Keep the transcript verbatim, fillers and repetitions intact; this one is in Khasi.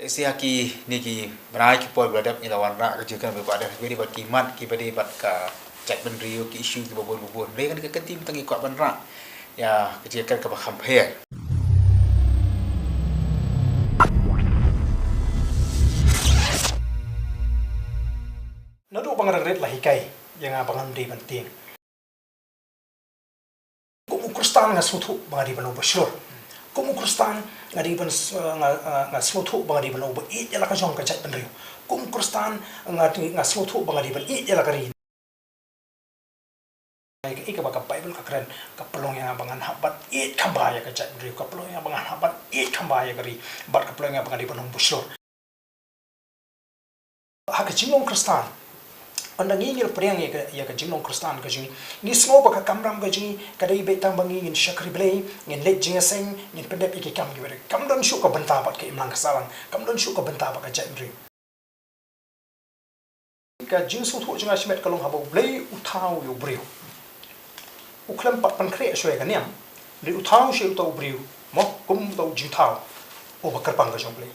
Shisha kine ki bnai ki por ba la dep ngi la wanrah ka jingkren ba dei bad ki mat kiba dei bad ka jaitbynriew, ki issue kiba bun ba bun. Hynrei kane ka kynti mynta ngi kwah ban rah ïa ka jingkren kaba kham pher. Naduh ba nga dang rit la hikai ïa nga ba ngam dei ban tieng. Kum u Khristan nga sngewthuh ba nga dei ban long ba shlur. Kum u Khristan nga dei ban s-, nga, nga, nga sngewthuh ba nga dei ban long ba ïeit ïa la ka jong ka jaitbynriew. Kum u Khristan nga dei, nga sngewthuh ba nga dei ban ïeit ïa la ka ri. Ïa ka, ïa kaba ka Baibl ka kren, ka pynlong ïa nga ba ngan hap ban ïeit kham bha ïa ka jaitbynriew, ka pynlong ïa nga ba ngan hap ban ïeit kham bha ïa ka ri, bad ka pynlong ïa nga ba nga dei ban long ba shlur. Ha ka jinglong Khristan, ynda ngi ngin pdiang ïa ka, ïa ka jinglong Khristan ka jong ngi, ngi sngew ba ka kamram ka jong ngi ka dei beit tang ba ngi ngin shakri Blei, ngin leit jingïaseng, ngin pyndep ïa ki kam kiba dei. Kam don shuh ka bynta bad ka imlang ka sahlang, kam don shuh ka bynta bad ka jaitbynriew. Ka jingsngewthuh jong nga shimet ka long haba U Blei u thaw ïa u briew, u khlem pat pynkhreh shuh ïa ka niam, hynrei u thaw shuh ïa uta u briew mo kum uta u jingthaw uba kyrpang ka jong U Blei.